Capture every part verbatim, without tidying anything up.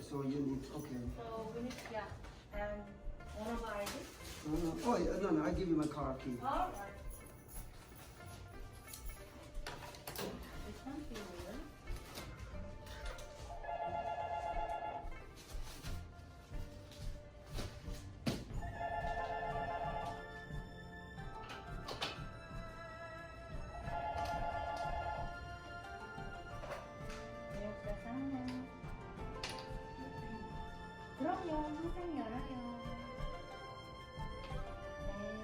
So you need, okay. So we need, yeah. And owner I D? Uh, oh, yeah, no, no, I give you my car key. All right. This one here. 그럼요, 항상 열어요. 네.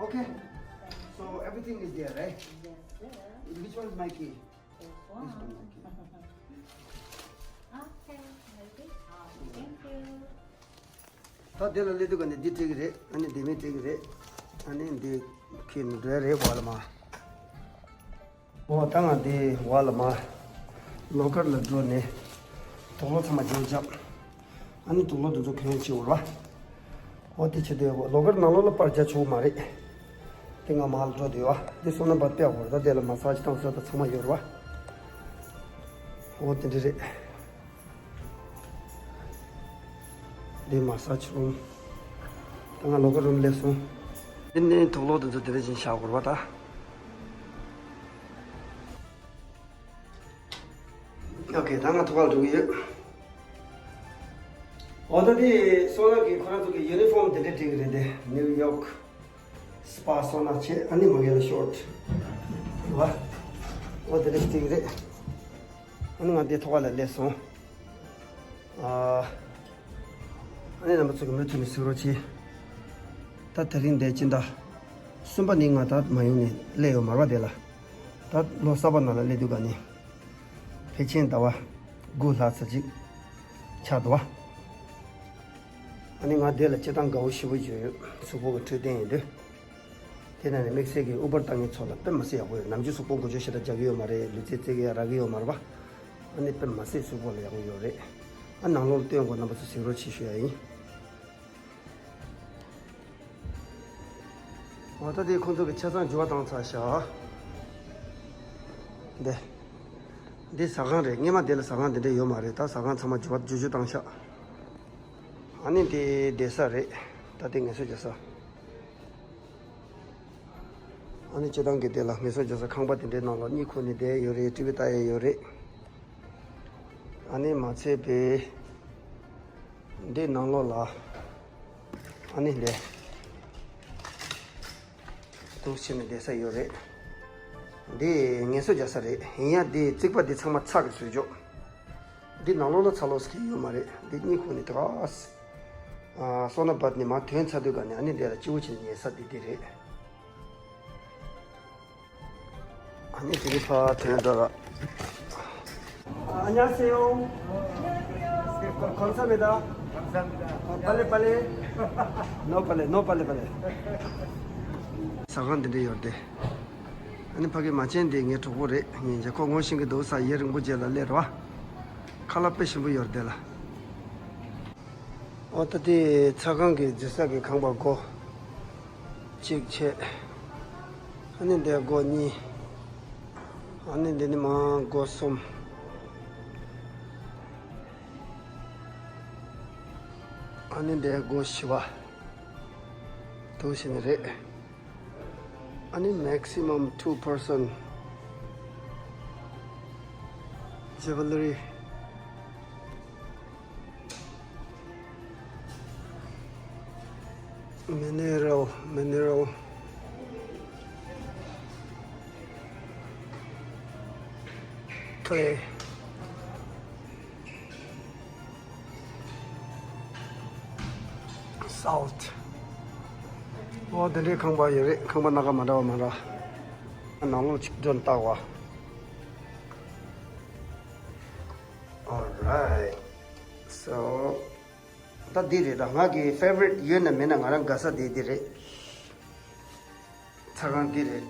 Okay. So everything is there, right? Yes, sir. Which one is my key? This one. This one is my key. Okay, very good. Thank you. ད་དེ་ལ་སླེབས་དུས་ག་ནས་འདི་སྤྲད་ཀྱི་རེད། ཨ་ནི་འདི་མི་སྤྲད་ཀྱི་རེད། ཨ་ནི་འདི་ཁྱེར་ནས་འགྲོ་ཡ་རེད། ཝ་ལ་མ། ཨོ་ད་ང་འདི་ཝ་ལ་མ་ལོ་ཀར་ལ་འགྲོ་ནས་དུག་ལོག་ཚང་མ་འཇོག་བརྒྱབ། ཨ་ནི་དུག་ལོག་འདི་ཚོ་གོན་བྱེད་འོར་བ། ཨོ་དེ་བྱེད་དུས་ལོ་ཀར་ནང་ལོགས་ལ་པར་རྒྱག་ཆོག་མ་རེད། དེ་ང་མར་འགྲོ་དུས་བ་དེ་སོང་ན་པར་སྤེལ་འོར། ད་དེ་ལ་མ་སཱ་ཇི་བཏང་ས་ད་ཚང་མ་ཡོད་རེད་བ། ཨོ་དེ་འདྲ་རེད། འདི་མ་སཱ་ཇི་རུམ། ད་ང་ལོ་ཀར་རུམ་སླེབས་སོང་། འདི་ནས་དུག་ལོག་དེ་ཚོ་དེ་འདྲ་བཞིན་བཞག་དགོས་རེད་པ་ད། ཨོ་ཁེ། ད་ང་ཐུག་ག་ལ་འགྲོ་གི་ཡོད། འོ་ད་དེ་སོ་ན་གི་ཁོ་རང་ཚོ་གི་ཡུ་ནི་ཧྥོམ་དེ་འདྲ་སྤྲད་ཀྱི་རེད་དེ། ནིའུ་ཡོག་སི་པ་སོ་ན་བྱས། ཨ་ནི་མ་གི་ལ་ཤོར་ཊི་བ། འོ་དེ་འདྲ་སྤྲད་ཀྱི་རེད། ཨ་ནི་ང་དེ་ཐུག་ག་ལ་སླེབས་སོང་། ཨ་ནི་རྣམ་པ་ཚོ་གི་མུ་མཐུད་ནས་གཟིགས་རོགས་གྱིས། ད་དེ་རིང་འདི་སྤྱི་ཟླ་གསུམ་པ་ནས་ང་ད་མ་ཡོང་ནས་སླེབས་ཡོད་མ་རེད་པ། དེ་ལ་ད་ལོ་གསར་པ་ནང་ལ་སླེབས་དུས་ག་ནས་ཕལ་ཆེར་ཟླ་བ་དགུ་ལྷག་ཙམ་ཅིག་ཆགས་འདུག་པ། ཨ་ནི་ང་དེ་ལ་སྤྱིར་བཏང་དགའ་བོ་ཞེ་པོ་ཡོད། གཟུགས་པོ་གི་འཕྲོད་བསྟེན་ཡིན་དུས། དེ་ནང་ནས་དམིགས་བསལ་གྱི་ཨུ་བར་བཏང་མཁན་ཚོ་ལ་དཔེ་མི་སྲིད་ཡག་པོ་ཡོད། ནམ་རྒྱུན་གཟུགས་པོ་འགུལ་སྐྱོད་ཞེ་དྲག་རྒྱག་གི་ཡོད་མ་རེད། ལུས་རྩལ་རྩེད་གི་ཡ་རག་གི་ཡོད་མ་རེད་པ། ཨ་ནི་དཔེ་མི་སྲིད་གཟུགས་པོ་ལ་ཡག་པོ་ཡོད་རེད། ཨ་ནང་ལོགས་ལ་སྟོན་དགོས། རྣམ་པ་ཚོ་གཟིགས་རོགས་གྱིས་ཞུ་ཡ་ཡིན། འོ་ད་དེ་ཁོང་ཚོ་གི་ཆ་ཚང་འགྱུར་བ་བཏང་ཚར་ཤག་འདི་འདི་ཟ་ཁང་རེད། སྔོན་མ་དེ་ལ་ཟ་ཁང་དེ་འདྲ་ཡོད་མ་རེད། ད་ཟ་ཁང་ཚང་མ་འགྱུར་བ་འགྱུར་བཅོས་བཏང་ཤག་ཨ་ནི་དེ་བསྡད་ས་རེད། ད་དེ་ངལ་གསོ་རྒྱག་ས། ཨ་ནི་སྤྱིར་བཏང་གི་དེ་ལ་ངལ་གསོ་རྒྱག་ས་ཁང་པ་དེ་འདྲའི་ནང་ལ་གཉིད་ཁུག་ནས་བསྡད་ཡོད་རེད། ཊི་ཝི་ལྟ་ཡས་ཡོད་རེད། ཨ་ནི་མ་ཚད་པའི་འདི་ནང་ལོགས་ལ་ཨ་ནི་འདི་འདུག་བྱས་ནས་བསྡད་ས་ཡོད་རེད། འདི་ངལ་གསོ་རྒྱག་ས་རེད། ཡིན་ཡང་འདི་རྩིག་པ་འདི་ཚང་མ་ཚགས་ཀྱིས་བཟོས་ཆོག་འདི་ནང་ལོགས་ལ་ཚ་ལོག་ཟེར་མཁན་ཡོད་མ་རེད། འདི་གཉིད་ཁུག་ནས་དེ་ག་ཨ་སོ་ན་བད་ནས་མར་ཐོན་ཚར་དུས་ག་ནས་ཨ་ནི་འདི་ལ་སྐྱིད་པོ་བྱས་ནས་ཉལ་ས་འདི་འདི་རེད། ཨ་ནི་དེ་རིང་ཕར་ཐོན་འགྲོ་ར། 안녕하세요. 감사합니다. 감사합니다. 아, 빨리, 빨리. No, 빨리, no, 빨리, 빨리. ཟ་ཁང་འདི་འདྲ་ཡོད་དེ། ཨ་ནི་ཕ་གི་མ་བྱན་དེ་ངའི་གྲོགས་པོ་རེད། ངས་མཇལ་ཁ་ངོ་ཤེས་ཀྱི་འདུག་ས། ཡུན་རིང་པོ་རྗེས་ལ་སླེབས་རེད་པ། ཁ་ལག་དཔེ་ཞིམ་པོ་ཡོད་རེད་དེ་ལ། ཨོ་ད་དེ་ཚ་ཁང་གི་འཛུལ་ས་གི་ཁང་པ་སྒོ་གཅིག་ཕྱེ། ཨ་ནི་འདི་སྒོ་གཉིས། ཨ་ནི་འདི་ནི་མ་སྒོ་གསུམ། ཨ་ནི་འདི་སྒོ་བཞི་པ། འདུག་བྱས་ནི་རེད། ཨ་ནི་maximum two person jewelry, mineral, mineral clay, salt. ཨོ་དེ་འདྲའི་ཁང་པ་ཡོད་རེད། ཁང་པ་སྣ་ཁ་མ་འདྲ་བ་མ་འདྲ། ནང་ལོགས་ཅིག་drone བཏགས་པ། Alright. So ད་འདི་རེད། ད་ང་གི་favorite ཡོད་ན་མེད་ན་ང་རང་དགའ་ས་དེ་འདི་རེད། ཚ་ཁང་འདི་རེད།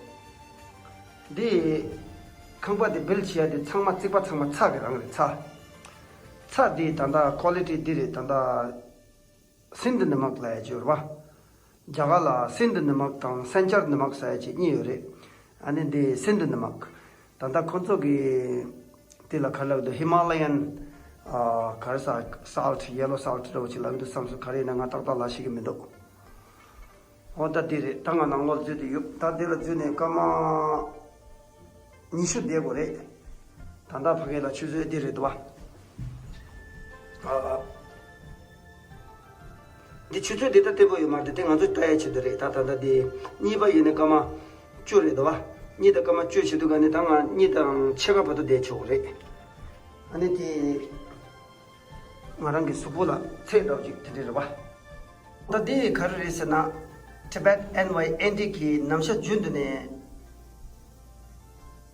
འདི་ཁང་པ་འདི་build བྱེད་ཡ་འདི་ཚང་མ་རྩིག་པ་ཚང་མ་ཚ་གི་རང་རེད། ཚ། ཚ་འདི་ད་ལྟ་quality འདི་རེད། ད་ལྟ་སིན་དྷུ་ནི་མག་ལབ་ཡ་ཅིག་ཡོད་རེད་པ། རྒྱ་གར་ལ་སིན་དྷུ་ནི་མག་དང་སན་ཅར་ནི་མག་ཟེར་ཡ་ཅིག་གཉིས་ཡོད་རེད། ཨ་ནི་འདི་སིན་དྷུ་ནི་མག་ད་ལྟ་ཁོང་ཚོ་གི་ དེ་ལ་ག་རེ་ལབ་འདུག Himalayan ག་རེ་ཟེར་salt, yellow salt འདྲ་བོ་ཅིག་ལབ་འདུག་བསམ་སོང་། ག་རེ་ཡིན་ན་ང་ཏག་ཏག་ལབ་ཤེས་ཀྱི་མི་འདུག་འོ་ད་འདི་རེད། ད་ང་ནང་ལོགས་འཛུལ་དུ་ཡོད། ད་འདི་ལ་འཛུལ་ནས་སྐར་མ་ཉི་ཤུ་བསྡད་དགོས་རེད། ད་ལྟ་ཕ་གི་ལ་ཆུ་ཚོད་འདི་རེད་འདུག་བ། ཨ། འདི་ཆུ་ཚོད་འདི་ལྟ་བརྟན་པོ་ཡོད་མ་རེད། དེ་ང་ཚོས་ལྟ་ཡའི་ཆེད་དུ་རེད། ད་ད་ལྟ་འདི་གཉིས་པ་ཡིན་ན་སྐར་མ་བཅུ་རེད་འདུག་བ། གཉིས་དང་སྐར་མ་བཅུ་བྱེད་དུས་ག་ནས་ད་ང་གཉིས་དང་ཕྱེད་ཀ་བར་དུ་བསྡད་ཆོག་རེད། ཨ་ནི་དེ། ང་རང་གི་གཟུགས་པོ་ལ་ཚད་འདྲ་བོ་ཅིག་དེ་འདྲ་རེད་བ། ད་དེ་ག་རེ་རེད་ཟེར་ན། Tibet N Y N D གི་ནམ་ཞག་རྒྱུན་དུ་ནས་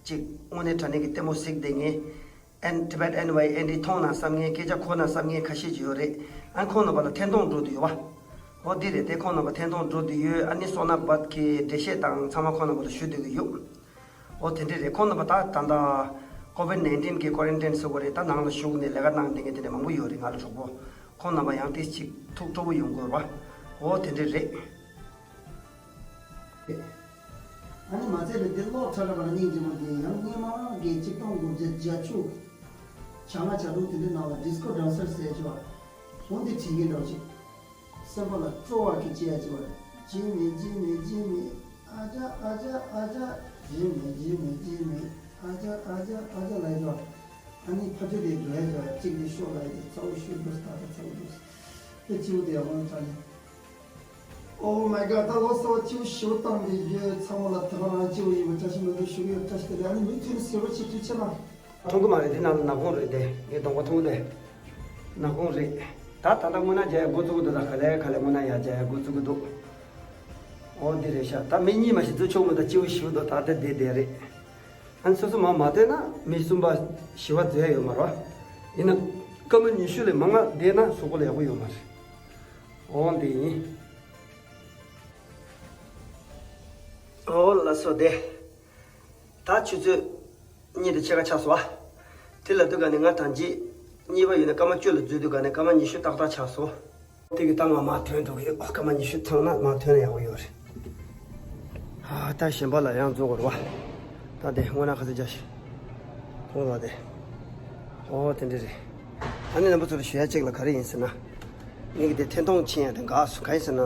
ཅིག་དངོས་གནས་དྲང་གནས་ཀྱི་ལྟད་མོ་གཟིགས་བསྡད་མཁན། ཨན། Tibet N Y N D མཐོང་ན་བསམ་མཁན། སྐད་ཆ་གོ་ན་བསམ་མཁན་ཁ་ཤས་ཅིག་ཡོད་རེད། ཨན། ཁོང་རྣམ་པ་ལ་འཐེན་གཏོང་འགྲོ་དུ་ཡོད་བ། འོ་འདི་རེད་དེ། ཁོང་རྣམ་པ་འཐེན་གཏོང་འགྲོ་དུ་ཡོད། ཨ་ནི་སོ་ན་བད་ཀྱི་འགྲེལ་བཤད་དང་ཚང་མ་ཁོང་རྣམ་པ་ལ་ཞུ་འདོད་ཀྱི་ཡོད། འོ་དེ་འདྲས་རེད། ཁོང་རྣམ་པ་ད་ད་ལྟ་ཀོ་ཝིད་ནའིན་ཊིན་གི་ཀོ་རན་ཊིན་ཟེར་དགོས་རེད། ད་ནང་ལ་ཞུགས་ནས་ལས་ཀ་གནང་བསྡད་མཁན་དེ་འདྲས་མང་པོ་ཡོད་རེད། ང་ལ་གྲོགས་པོ། ཁོང་རྣམ་པ་ཡང་ཏིས་ཅིག་ཐུགས་སྤྲོ་པོ་ཡོང་དགོས་རེད་བ། འོ་དེ་འདྲས་རེད། ཨ་ནི་མ་ཚད་པའི་འདི་གློག་ཁྲ་ཁྲ་བ་ལ་སྙིང་རྗེ་མོ་འདི་ཡང་སྔོན་མ་གི་གཅིག་སྟོང་དགུ་བརྒྱ་བརྒྱད་ཅུ་བྱ་ལྔ་བྱ་དྲུག་དེ་འདྲའི་ནང་ལ་ཌིས་ཀོ་ཌན་སར་ཟེར་ཅིག་བ། འོ་འདི་བྲིས་ཀྱི་འདྲ་བ་ཅིག་སེམས་པ་ལ་སྤྲོ་བ་གི་བྱེད་ཡ་ཅིག་བ། ཇི་མི་ཇི་མི་ཇི་མི། ཨ་ཅག་ཨ་ཅག་ཨ་ཅག་ཇི་མི་ཇི་མི་ཇི་མི། ཨ་ཅག་ཨ་ཅག་ཨ་ཅག་ལབ་ཡོད་དོ། ཨ་ནི་ཕ་ཆོས་དེ་འགྲོ་ཡ་ཅིག་བ། གཅིག་ནི་ཤོག་ལ་ཡ་ཅིག་ཚ་བོ་ཤུགས་འགྲོ་སི་ད་ད་ཚ་བོ་འགྲོ་སི། དེ་སྤྱི་བོ་དེ་ཡག་པོ་ནི་ཚ་ནི། Oh my god ད་ལོ་གསར་བ་སྤྱི་བོ་ཞེ་པོ་བཏང་བསྡད་ཡོད། ཚང་མ་ལ་དེ་ག་རང་སྤྱི་བོ་ཡིན་པ་བཀྲ་ཤིས་མདུན་ཞུ་གི་ཡོད། བཀྲ་ཤིས་བདེ་ལེགས། ཨ་ནི་མུ་མཐུད་ནས་ཟེར་བ་ཆེ་ཐུགས་ཆེ་ལ། མཐོང་གི་མ་རེད། དེ་ནང་ལ་ནག་ཁུང་རེད་དེ། ངས་གདོང་པ་མཐོང་དེ། ནག་ཁུང་རེད། ད་ད་ལྟ་སྔོ་ནག་རྒྱག་ཡ་འགོ་བཙུགས་འདུག་ད་ག་ལེ་ག་ལེ་སྔོ་ནག་ཡར་རྒྱག་ཡ་འགོ་བཙུགས་ཀྱི་འདུག་འོ་འདི་རེད་ཤག་ད་མི་གཉིས་མ་ཞིག་འཛུལ་ཆོག་མི་འདུག་སྤྱི་བོ་ཞེ་པོ་འདུག་ད་ལྟ་བསྡད་བསྡད་རེད། ཨ་ནི་སོ་སོ་མ་མ་བསྡད་ན་མི་གསུམ་པ་བཞི་པ་འཛུལ་ཡ་ཡོད་མ་རེད་བ། ཡིན་ན་སྐར་མ་ཉི་ཤུ་ལས་མང་ང་བསྡད་ན་གཟུགས་པོ་ལ་ཡག་པོ་ཡོད་མ་རེད། འོ་འདི་ཡིན། འོ་ལགས་སོ་དེ། ད་ཆུ་ཚོད་གཉིས་དང་ཕྱེད་ཀ་ཆགས་སོང་བ། དེ་ལ་དུས་ག་ནས་ང་ཐང་ཅིག་གཉིས་པ་ཡོད་ན་སྐར་མ་བཅུ་ལ་འཛུལ་དུས་ག་ནས་སྐར་མ་ཉི་ཤུ་ཏག་ཏག་ཆགས་སོང་། དེ་གི་ད་ང་མར་ཐོན་འགྲོ་གི་ཡོད། སྐར་མ་ཉི་ཤུ་ཐང་ན་མར་ཐོན་ན་ཡག་པོ་ཡོད་རེད། ཨ་ད་གཞན་པ་ལ་ཡང་འཛུལ་དགོས་རེད་བ། ད་དེ་སྔོན་ན་ཁ་ཚ་རྒྱ་ཞིག་ཐོང་ལ་དེ། ཨོ་དེ་འདྲ་རེད། ཨ་ནི་རྣམ་པ་ཚོ་ལ་ཞུ་ཡ་གཅིག་ལ་ག་རེ་ཡིན་ཟེར་ན། ངས་ཀྱི་དེ་འཐེན་གཏོང་ཕྱིན་ཡ་དེ་འགག་སོང་། ག་ཡིན་ཟེར་ན།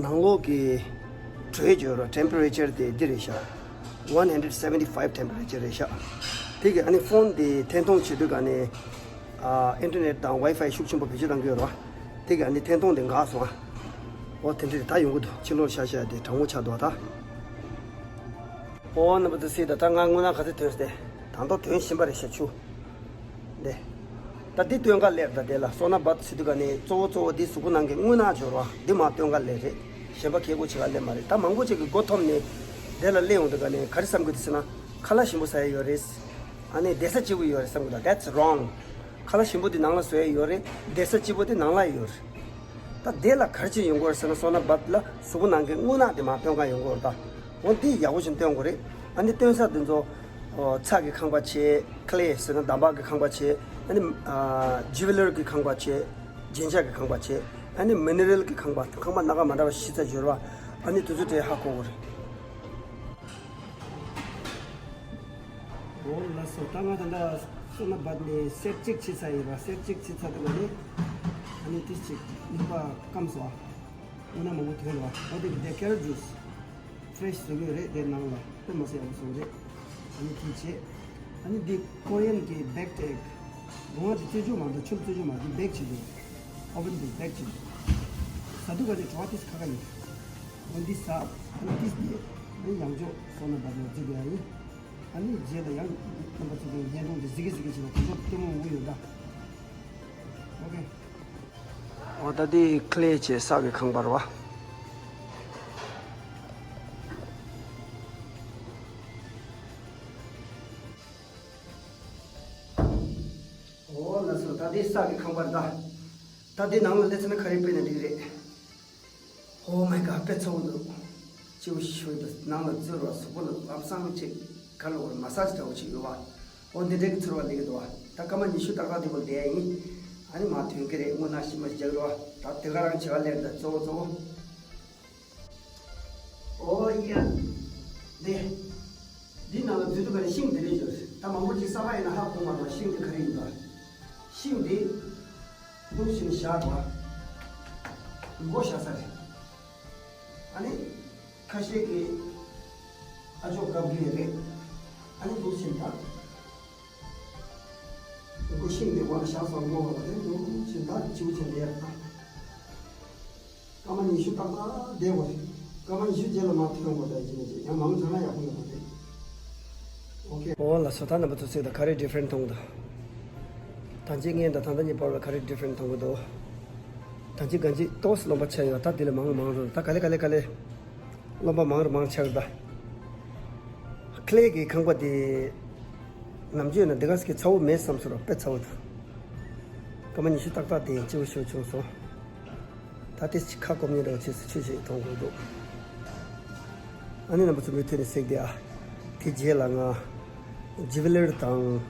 ནང་ལོགས་ཀྱི་དྲོད་བརྗོད་རོགས་temperature དེ་འདི་རེད་ཤག one hundred seventy five temperature རེད་ཤག་དེ་གི་ཨ་ནི་ཕོན་དེ་འཐེན་གཏོང་བྱེད་དུས་ག་ནས་ཨ་ཨིན་ཊར་ནེཊ་དང་ཝའི་ཕའི་ཤུགས་ཆེན་པོ་བེད་སྤྱོད་གཏང་གི་ཡོད་རེད་བ། དེ་གི་ཨ་ནི་འཐེན་གཏོང་དེ་འགག་སོང་ཨ། ཨོ་དེ་འདྲ་རེད། ད་ཡོང་གི་འདུག་ཕྱི་ལོགས་ཤ་ཤ་དེ་གྲང་མོ་ཆགས་འདུག་ད། ཨོ་རྣམ་པ་ཚོ་སྲིད་ད་ད་ང་དངོས་གནས་ག་ཚོད་ཐོན་སྟེ། ད་མདོ་ཐོན་བཞིན་པ་རེད་ཤག་ཆུ། འདི། ད་འདི་སྟོན་ག་སླེབས། ད་དེ་ལ་སོ་ན་བད་ཟེར་དུས་ག་ནས་གཙོ་བོ་གཙོ་བོ་འདི་གཟུགས་པོ་ནང་གི་རྔུལ་ནག་སྦྱོར་བ་འདི་མར་སྟོན་ག་སླེབས་རེད། གཞན་པ་ཁེ་གོ་བྱེད་ག་སླེབས་མ་རེད། ད་མང་པོ་ཅིག་གི་མགོ་འཐོམས་ནས་དེ་ལ་སླེབས་ཡོང་དུས་ག་ནས་ག་རེ་བསམ་གི་འདུག་ཟེར་ན། ཁ་ལག་ཞིམ་པོ་ཟ་ཡ་ཡོད་རེད། ཨ་ནི་བསྡད་ས་སྐྱིད་པོ་ཡོད་རེད་བསམ་གི་འདུག That's wrong. ཁ་ལག་ཞིམ་པོ་དེ་ནང་ལ་བཟོ་ཡ་ཡོད་རེད། བསྡད་ས་སྐྱིད་པོ་དེ་ནང་ལ་ཡོད་རེད། ད་དེ་ལ་ག་རེ་བྱས་ཡོང་གི་ཡོད་རེད་ཟེར་ན། སོ་ན་བད་ལ་གཟུགས་པོ་ནང་གི་རྔུལ་ནག་དེ་མར་སྟོན་ག་ཡོང་གི་ཡོད་རེད་ད། འོ་འདི་ཡག་པོ་ཞིག་སྟོན་དགོས་རེད། ཨ་ནི་སྟོན་ས་དེ་ཚོ། ཨོ་ཚྭ་གི་ཁང་པ་བྱས། ཁེ་ལེ་ཟེར་ན་འདམ་བག་གི་ཁང་པ་བྱས། ཨ་ནི་ཨ་ཇུ་ཝེ་ལར་གི་ཁང་པ་བྱས། རྒྱན་ཆ་གི་ཁང་པ་བྱས། ཨ་ནི་མི་ནི་རལ་གི་ཁང་པ། ཁང་པ་སྣ་ཁ་མ་འདྲ་བ་བཞི་ཙམ་སྦྱོར་བ། ཨ་ནི་དེ་ཚོ་དེ་ཧ་གོ་གི་རེད། འོ་ལགས་སོ། ད་ང་ད་ལྟ་སོ་ན་བད་ནས་སེར་གཅིག་ཕྱིས་ཚར་ཡིན་པ། སེར་གཅིག་ཕྱིས་ཚར་དུས་ནས་ཨ་ནི་ཏིས་ཅིག་ནུས་པ་སྐམ་སོང་ཨ། འོ་ན་མང་པོ་ཐོན་རེད་བ། འོ་དེ་དེ་ཀེ་རོ་ཊ་ཇུས་ཕེ་རེ་ཤི་བཟོ་གི་ཡོད་རེད། དེ་ནང་ལ་དཔེ་མ་སྲིད་ཡག་པོ་བཟོ་གི་རེད། ཨ་ནི་དེ་བྱས། ཨ་ནི་འདི་ཀོ་རི་ཡན་གྱི་བེག་ཌ་ཨེག་སྒོ་ང་དེ་བཙོས་བཅུག་མ་གཏོགས་ཆུ་བཙོས་བཅུག་མ་གཏོགས་བེག་བྱེད་དགོས། ཨོ་ཝན་དུ་བེག་བྱེད་དགོས། ཟ་དུས་ག་ནས་བྲོ་བ་ཏིས་ཁ་ཁ་ཡིན། འོ་འདི་ཟ། ཨ་ནི་ཏིས་དེ་ཨ་ནི་ཡང་ཅོག་སོ་ན་བད་ནས་བཙོས་དགོས་ཡ་ཡིན། ཨ་ནི་རྗེས་ལ་ཡང་རྣམ་པ་ཚོ་གི་བརྙན་ཐུང་འདི་གཟིགས་གི་གཟིགས་གི་བྱས་ན་དེ་ཚོ་ལྟད་མོ་འོང་གི་ཡོད་ད། ཨོ་ཁེ། འོ་ད་འདི་ཁེ་ལེ་བྱས་ས་གི་ཁང་པ་རེད་བ། འོ་ལགས་སོ། ད་འདི་ས་གི་ཁང་པ་རེད་ད། ད་འདི་ནང་ལ་སླེབས་ཚར་ན་ག་རེ་དཔེ་ན་འགྲིག་གི་རེད། Oh my god དཔེ་ཚ་བོ་འདུག་སྤྱི་བོ་ཞུ་འདུག་ནང་ལ་འཛུལ་བ་གཟུགས་པོ་ལ་ལམ་སང་ཅིག་ག་ལ་བར་མ་སཱ་ཇི་འདྲ་བོ་ཅིག་ཡོད་བ། འོ་འདི་འདྲའི་གི་ཚོར་བ་སླེབས་ཀྱི་འདུག་བ། ད་སྐར་མ་ཉི་ཤུ་ཏག་ཏག་འདི་བོ་བསྡད་ཡིན། ཨ་ནི་མར་ཐོན་གི་རེད། རྔུལ་ནག་ཤི་མ་ཤི་རྒྱག་གི་རེད་བ། ད་དེ་ག་རང་བྱེད་ག་སླེབས་ད་གཙོ་བོ་གཙོ་བོ། ཨོ་ཡ། དེ། འདི་ནང་ལ་འཛུལ་དུས་ག་རེ་ཤིང་དེ་རེད་ཞོར། ད་མང་པོ་ཅིག་ས་ཕག་ཡིན་ན་ཧ་གོ་མ་རེད་པ། ཤིང་དེ་ག་རེ་ཡིན་པ། ཤིང་དེ་འདུག་བྱས་ནས་བཞག་པ། མགོ་བཞག་ས་རེད། ཨ་ནི་ཁ་ཤས་ཀྱིས་ཨ་ཅོག་བཀབ་གི་རེད། ཨ་ནི་འདུག་བྱས་ནས་ད། མགོ་ཤིང་དེ་འོག་ལ་བཞག་སོང་། མགོ་འོག་ལ་དེ་འདུག་བྱས་ནས་ད་བྱིའུ་ཆེན་དེ་ཡར་ད། སྐར་མ་ཉི་ཤུ་ཏག་ཏག་བསྡད་དགོས་རེད། སྐར་མ་ཉི་ཤུ་རྗེས་ལ་མར་ཐོན་དགོས། ད་ཡིན་གཅིག་མིན་གཅིག་ཡང་མང་ཙམ་ན་ཡག་པོ་ཡོད་མ་རེད། ཨོ་ཁེ། ཨོ་ལགས་སོ། ད་རྣམ་པ་ཚོ་གཟིགས་དང་། ག་རེ་ཌི་ཕ་རེན་ཊི་མཐོང་གི་འདུག་ད་ཅི་སྔོན་དང་ད་ལྟ་གཉིས་བར་ལ་ག་རེ་ཌི་ཕ་རེན་ཊི་མཐོང་གི་འདུག་ད་ཅི་གང་ཅི་ཏོག་ཙམ་རློན་པ་ཆགས་ཡོད། ད་འདི་ལས་མང་མང་རུ། ད་ག་ལེ་ག་ལེ་ག་ལེ་རློན་པ་མང་རུ་མང་ཆགས་རེད་ད། ཀ་ལེ་གི་ཁང་པ་དེ་ནམ་རྒྱུན་ན་འདི་ག་ཙམ་གྱི་ཚ་བོ་མེད་བསམ་སོང་ར། དཔེ་ཚ་བོ་འདུག་སྐར་མ་ཉི་ཤུ་ཏག་ཏག་དེ་སྐྱིད་པོ་ཞེ་པོ་བྱུང་སོང་། ད་ལྟའི་ཁ་སྐོམ་ཉེན་འདྲ་བོ་བྱས་སུ་ཆུ་ཞིག་འཐུང་དགོས་འདུག་ཨ་ནི་རྣམ་པ་ཚོ་མུ་མཐུད་ནས་གཟིགས་དེ་ཨ། དེ་རྗེས་ལ་ང་ཇུ་ཝེ་ལར་དང་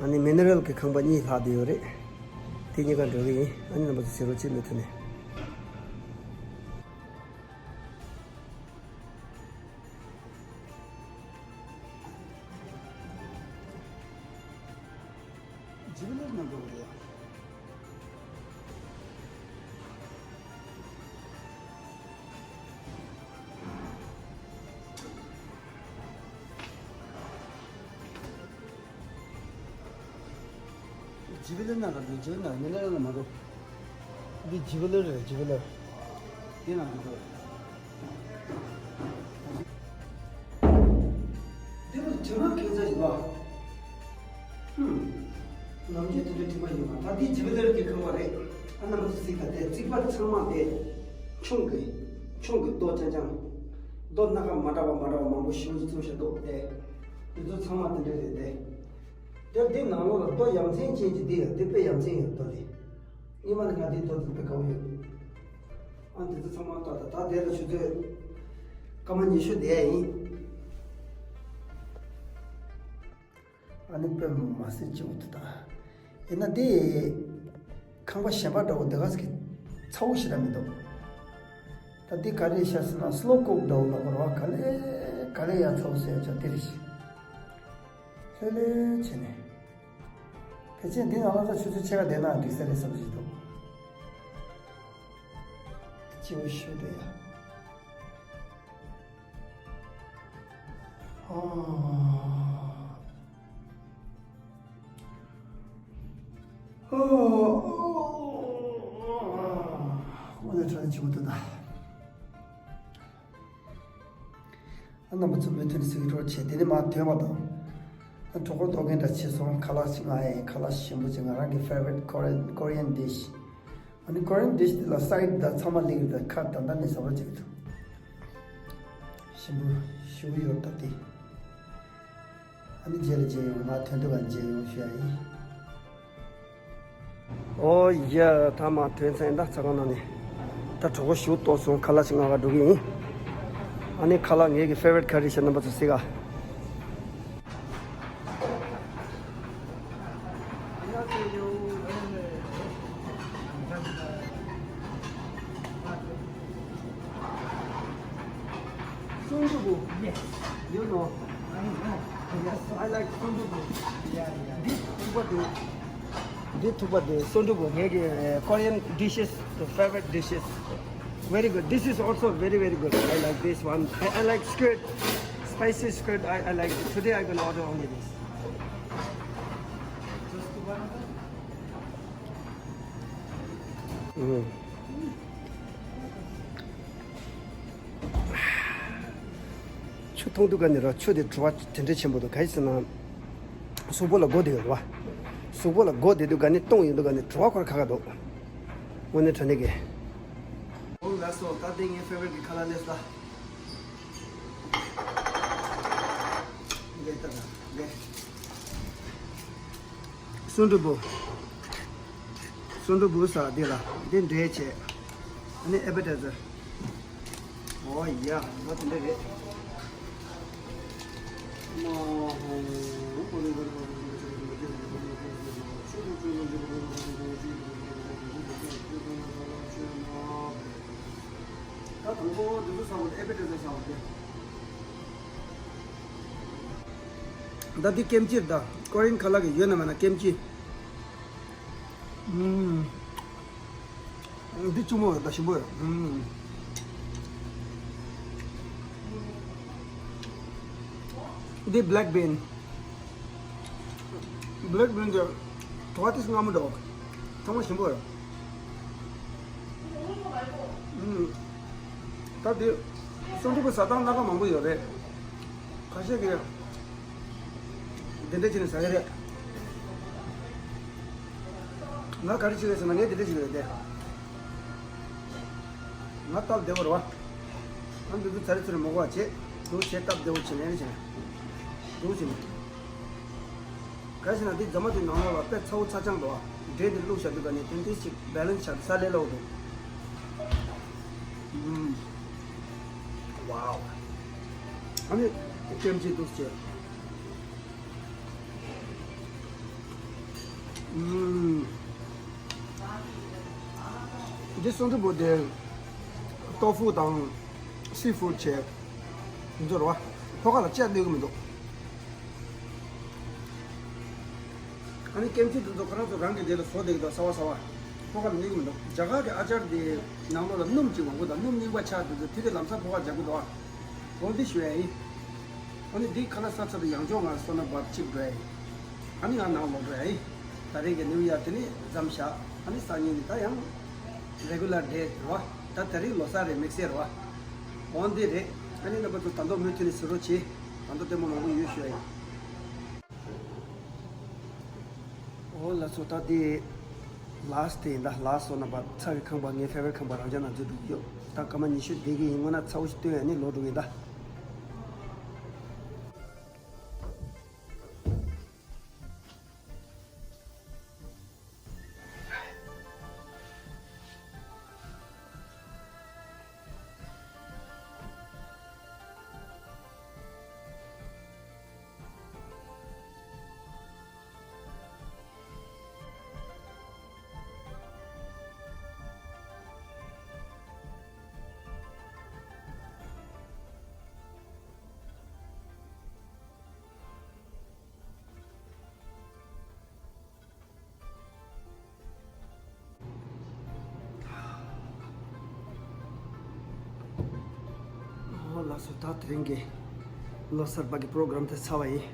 ཨ་ནི་མི་ནི་རལ་གྱི་ཁང་པ་གཉིས་ལྷག་བསྡད་ཡོད་རེད། དེ་གཉིས་ཀ་འགྲོ་གི་ཡིན། ཨ་ནི་རྣམ་པ་ཚོ་གཟིགས་རོགས་བྱེད། མུ་མཐུད་ནས། ཇུ་ཝེ་ལར་ནང་འགྲོ་གི་རེད། ཇུ་ཝེ་ལར་ནང་ལ་འགྲོ། ཇུ་ཝེ་ལར་ནང་མི་ནི་རལ་ལ་མ་འགྲོ། འདི་ཇུ་ཝེ་ལར་རེད། ཇུ་ཝེ་ལར། དེ་ནང་འགྲོ། འདི་ལ་དྲི་མ་ཁྱད་མཚར་ཞིག་འདུག་ཧུམ། ནམ་རྒྱུན་དེ་འདྲའི་དྲི་མ་ཡོད་མ་རེད། ད་འདི་ཇུ་ཝེ་ལར་གྱི་ཁང་པ་རེད། ཨ། རྣམ་པ་ཚོ་གཟིགས་དང་། དེ་རྩིག་པ་ཚང་མ་དེ་ཁྱུང་གི། ཁྱུང་གི་རྡོ་རྐྱང་རྐྱང་། རྡོ་སྣ་ཁ་མ་འདྲ་བ་མ་འདྲ་བ་མང་པོ་ཞེ་པོ་ཅིག་བཙུགས་བཞག་འདུག་དེ་དེ་ཚོ་ཚང་མ་དེ་འདྲ་རེད་དེ། དེ་འདི་ནང་ལོགས་ལ་རྡོ་ཡ་མཚན་ཅན་གྱི་འདི་ཡ། འདི་དཔེ་ཡ་མཚན་ཡོད། རྡོ་དེ། སྔོན་མ་ནས་ང་འདི་རྡོ་དེ་དཔེ་དགའ་བོ་ཡོད། ཨ། འདི་ཚོ་ཚང་མ་ལྟ་ད། ད་དེ་ལ་ཆུ་ཚོད་སྐར་མ་ཉི་ཤུ་བསྡད་ཡིན། ཨ་ནི་དཔེ་མ་སྲིད་སྐྱིད་པོ་འདུག་ད་ཡིན་ན་དེ་ཁང་པ་གཞན་པ་འདྲ་བོ་འདི་ག་ཟིག་གི་ཚ་བོ་ཞེ་དྲག་མི་འདུག་ད་འདི་ག་རེ་བྱས་ཟེར་ན་སི་ལོ་ཀུག་འདྲ་བོ་ལ་གོ་ར་བ། ག་ལེ་ག་ལེ་ཡ་ཚ་བོ་ཟེར་ཡ་ཆ་དེ་རེད་ཤག་ལྷོད་ལྷོད་བྱས་ནས། ཕལ་ཆེར་འདི་ནང་ལ་ད་ཆུ་ཚོད་ཕྱེད་ཀ་བསྡད་ན་འགྲིག་ས་རེད་བསམ་གྱི་འདུག་སྐྱིད་པོ་ཞེ་དྲག་ཡ། ཨོ། ཨོ། དངོས་གནས་དྲང་གནས་བྱེད་མི་ཐུབ་ད། ཨ། རྣམ་པ་ཚོ་མུ་མཐུད་ནས་གཟིགས་རོགས་བྱེད། དེ་ནས་མར་ཐོན་པ་དང་། ཨ། གྲོད་ཁོག་ལྟོགས་མཁན་འདྲ་བྱས་སོང་། ཁ་ལག་ཅིག་མངགས་ཡིན། ཁ་ལག་ཞིམ་པོ་ཅིག་ང་རང་གི་ཕེ་ཝ་རེཊ་ཀོ་རི་ཡན་ཀོ་རི་ཡན་ཌིཤ། ཨ་ནི་ཀོ་རི་ཡན་ཌིཤ་དེ་ལ་སའིཌ་དང་ཚང་མ་སླེབས་ཡོད། ད་ཁ་ད་ལྟ་ནས་ཟ་བ་བྱེད་ཀྱི་འདུག་ཞིམ་པོ་ཞེ་པོ་ཡོད་ད་དེ། ཨ་ནི་རྗེས་ལ་མཇལ་ཡོང་། མར་ཐོན་དུས་ག་མཇལ་ཡོང་ཞུ་ཡ་ཡིན། ཨོ་ཡ། ད་མར་ཐོན་ཚར་ཡིན། ད་ཚ་ཁང་ནང་ནས་ད་གྲོད་ཁོག་ཞེ་པོ་ལྟོགས་སོང་། ཁ་ལག་ཅིག་མངགས་ག་འགྲོ་གི་ཡིན། ཨ་ནི་ཁ་ལག་ངེད་ཀྱི་ཕེ་ཝ་རེཊ་ག་རེ་རེད་ཤག་རྣམ་པ་ཚོ་གཟིགས་ག Sundubu. Yes. You know. I know. Yes, I like sundubu. Yeah, yeah. This ཐུག་པ་དེ། འདི་ཐུག་པ་དེ་སོན་འབྲུ་བོ། ངེད་ཀྱི་Korean dishes, the favorite dishes. Very good. This is also very, very good. I like this one. I, I like squid. Spicy squid. I, I like it. Today I will order only this. ཨུམ། ཆུ་འཐུང་དུས་ག་ནས་ར་ཆུ་དེ་བྲོ་བ་དེ་འདྲ་ཆེན་པོ་འདུག་ག་རེ་ཟེར་ན། གཟུགས་པོ་ལ་དགོས་བསྡད་ཡོད་རེད་བ། གཟུགས་པོ་ལ་དགོས་བསྡད་དུས་ག་ནས་བཏུང་ཡོང་དུས་ག་ནས་བྲོ་བ་ཁོ་རང་ཁ་ཁ་འདུག་དངོས་གནས་དྲང་གནས་ཀྱི། འོ་ལགས་སོ། ད་དེ་ངའི་ཕེ་ཝ་རེཊ་གི་ཁ་ལག་སླེབས་ད། འདི་ལྟ་ན་འདི། སོན་འབྲུ་བོ། སོན་འབྲུ་བོ་ཟེར་འདི་ལ་འདི་འདྲ་བྱས། ཨ་ནི་ཨེ་པེ་ཊའི་ཛར། ཨོ་ཡ། འོ་དེ་འདྲ་རེད། ད་དང་པོ་འདི་ཚོ་ཟ་བ་དེ། ཨེ་པེ་ཊའི་ཛར་ཟ་བ་དེ། ད་འདི་ཀེམ་ཅི་རེད། ད་ཀོ་རི་ཡན་ཁ་ལག་གི་ཡོད་ན་མེད་ན་ཀེམ་ཅི། ཨུམ། འདི་གཅུང་མོ་ད་ཞིམ་པོ་ཡོད། ཨུམ། འདི་black bean། black bean དེ་གྲོ་བ་ཏིས་སྔ་མོ་འདྲ་བོ། ཚང་མ་ཞིམ་པོ་ཡོད། ཨུམ། ད་དེ་སོང་ཐུབ་པའི་ཟ་སྟངས་སྣ་ཁ་མང་པོ་ཡོད་རེད། ཁ་ཤས་ཀྱིས་དེ་འདྲ་བྱས་ནས་ཟ་གི་རེད། ང་ག་རེ་བྱེད་རེད་ཟེར་ན་ངས་དེ་འདྲ་བྱེད་རེད་དེ། ང་སྟབས་བདེ་བོ་རེད་བ། ང་འདི་ཚོ་ཚ་རེ་ཚུ་རེ་མ་གོ་བ་བྱེད། འདུག་བྱས་སྟབས་བདེ་བོ་བྱེད་ནས་ནི་བྱེད་ནས། འདུག་བྱེད་ནས། ག་རེ་ཟེར་ན་འདི་རྫ་མ་དེ་ནང་ལོགས་ལ་དཔེ་ཚ་བོ་ཚ་རྐྱང་འདུག་ཨ། འབྲས་དེ་བླུགས་བཞག་དུས་ག་ནས་དེ་འདྲའི་ཞིག་བེ་ལན་སི་ཆགས་ས་ལས་སླ་བོ་འདུག་ཨུམ། ཝའོ། ཨ་ནི་ཀེམ་ཅི་འདུག་ཅེ། ཨུམ། འདི་སོང་དུ་བོ་དེ་ཏོ་ཧྥུ་དང་སི་ཧྥུཌ་བྱས། འདི་ཚོ་རེད་བ། ཕོ་ཁ་ལ་ཅི་ཡང་སླེབས་ཀྱི་མི་འདུག་ཨ་ནི་ཀེམ་ཅི་འདི་ཚོ་ཁོ་རང་ཚོ་རང་གི་སྡེ་ལ་བཟོ་བསྡད་ཀྱི་འདུག་གསར་བ་གསར་བ། ཕོ་ཁ་ལ་སླེབས་ཀྱི་མི་འདུག་རྒྱ་གར་གྱི་ཨ་ཅར་དེ་ནང་ལོགས་ལ་སྣུམ་གཅིག་མང་པོ་དང་སྣུམ་རྙིང་པ་ཆགས་འདུག་དེ་དེ་ལམ་སང་ཕོ་ཁ་རྒྱག་གི་འདུག་ཨ། འོ་འདི་ཞུ་ཡ་ཡིན། ཨ་ནི་འདི་ཁ་ལག་ཟ་ཚར་དུས་ཡང་ཅོག་ང་སོ་ན་བར་གཅིག་འགྲོ་ཡ་ཡིན། ཨ་ནི་ང་ནང་ལོག་འགྲོ་ཡ་ཡིན། ད་རེས་ཀྱི་ནིའུ་ཡར་དེ་ནི་མཚམས་བཞག་ཨ་ནི་སང་ཉིན་ནི་ད་ཡང་རེ་གུ་ལར་ཌེ་རེད་བ། ད་ད་རེས་ལོ་གསར་རེད། དམིགས་བསལ་རེད་བ། འོ་འདི་རེད། ཨ་ནི་རྣམ་པ་ཚོ་ད་མདོ་མུ་མཐུད་ནས་གཟིགས་རོགས་བྱེད། ད་མདོ་ལྟད་མོ་མང་པོ་ཡོད་ཞུ་ཡ་ཡིན། འོ་ལགས་སོ། ད་དེ་ལཱ་སི་ཊི་དེ་ཡིན་ད། ལཱ་སི་ཊི་སོང་ན་པ་ཚ་བའི་ཁང་པ། ངའི་ཕེ་ཝ་རི་ཊི་ཁང་པ་རང་ཅག་ནང་འཛུལ་འགྲོ་གི་ཡོད། ད་སྐར་མ་ཉི་ཤུ་བསྡད་ཀྱི་ཡིན། སྔོན་ན་ཚ་བོ་ཞིག་བཏོན་ཡ་ནི་ལོག་འགྲོ་གི་ཡིན་ད། ཨོ་ལགས་སོ། ད་དེ་རིང་གི་ལོ་གསར་པ་གི་པོ་རོ་གྷ་རམ་དེ་ཚར་བ་ཡིན།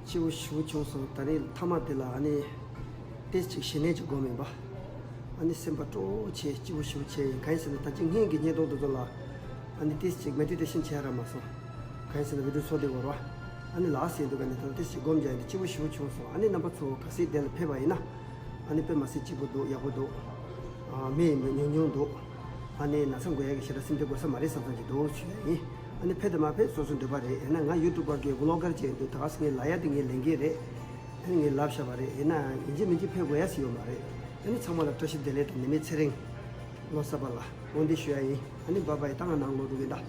སྐྱིད་པོ་ཞེ་པོ་བྱུང་སོང་། ད་རེས་མཐའ་མ་དེ་ལ་ཨ་ནི་ཏོག་ཙམ་ཞི་གནས་ཅིག་སྒོམ་ཡིན་པ། ཨ་ནི་སེམས་པ་སྤྲོ་བོ་བྱས། སྐྱིད་པོ་ཞེ་པོ་བྱས་ཡིན། གང་ཡིན་ཟེར་ན་ད་ཅི་སྔོན་གྱི་བརྙན་ཐུང་དེ་ཚོ་ལ་ཨ་ནི་ཏོག་ཙམ་མེ་ཌི་ཊེ་ཤན་བྱས་ར་མ་སོང་། གང་ཡིན་ཟེར་ན་བི་ཌི་ཡོ་བཟོ་བསྡད་ཡོད་རེད་བ། ཨ་ནི་ལགས་སེ་འདུག་ག་ནས་ད་ཏོག་ཙམ་སྒོམ་རྒྱག་ཡིན་དུས་སྐྱིད་པོ་ཞེ་པོ་བྱུང་སོང་། ཨ་ནི་རྣམ་པ་ཚོ་གལ་སྲིད་དེ་ལ་ཕེབས་པ་ཡིན་ན་ཨ་ནི་དཔེ་མི་སྲིད་སྐྱིད་པོ་འདུག་ཡག་པོ་འདུག་ཨ་མི་ཉུང་ཉུང་འདུག་ཨ་ནི་ན་ཚ་འགོས་ཡག་གི་ཞེ་དྲག་སེམས་ཁྲལ་དགོས་ས་མ་རེད་བསམ་བསམ་ཅིག་འདུག་ཞུ་ཡ་ཡིན། ཨ་ནི་ཕེབས་དང་མ་ཕེབས་སོ་སོའི་འདོད་པ་རེད། ཡིན་ན་ང་ཡུ་ཊུབ་པར་གྱི་བི་ལོག་གར་ཅིག་ཡིན་དུས་ད་ག་སེ་ངའི་ལབ་ཡ་དེ་ངའི་ལས་འགན་རེད། ཨ་ནི་ངས་ལབ་བཞག་པ་རེད། ཡིན་ནའང་ཡིན་གཅིག་མིན་གཅིག་ཕེབས་དགོས་ཡ་ཞིག་ཡོད་མ་རེད། ཨ་ནི་ཚང་མ་ལ་བཀྲ་ཤིས་བདེ་ལེགས་དང་ནད་མེད་ཚེ་རིང་། ལོ་གསར་པ་ལ་འོ་འདི་ཞུ་ཡ་ཡིན། ཨ་ནི་བྷའི་བྷའི། ད་ང་ནང་ལོག་འགྲོ་གི་ཡིན་ད།